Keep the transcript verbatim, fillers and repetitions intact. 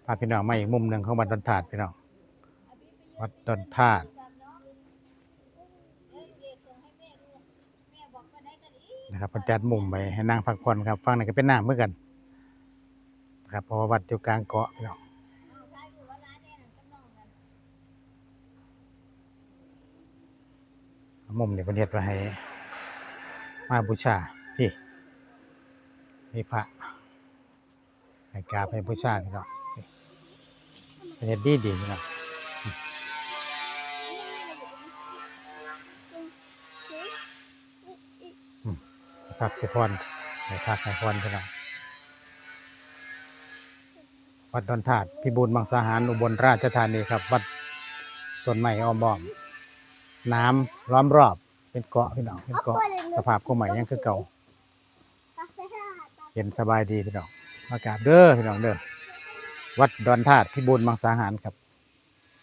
พาพี่น้องมาอีกมุมหนึ่งของวัดดอนธาตุพี่น้อง วัดดอนธาตุนะครับ เพิ่นจัดมุมไว้ให้นั่งพักผ่อนครับ ฝั่งนั้นก็เป็นน้ำเหมือนกันนะครับ เพราะว่าวัดอยู่กลางเกาะพี่น้อง มุมนี้เพิ่นเฮ็ดไว้ให้มาบูชา พี่ มีพระ ให้กราบให้บูชาพี่น้อง เพิ่นเฮ็ดดีดีพี่น้อง อืม พักให้ผ่อน ให้พักให้ผ่อนพี่น้อง วัดดอนธาตุ พิบูลมังสาหาร อุบลราชธานีครับ วัดต้นไม้อ้อมอ้อม น้ำล้อมรอบ เป็นเกาะพี่น้อง เป็นเกาะ สภาพก็ใหม่ยังคือเก่า เย็นสบายดีพี่น้อง มากราบเด้อพี่น้องเด้อ วัดดอนธาตุ พิบูลมังสาหารครับ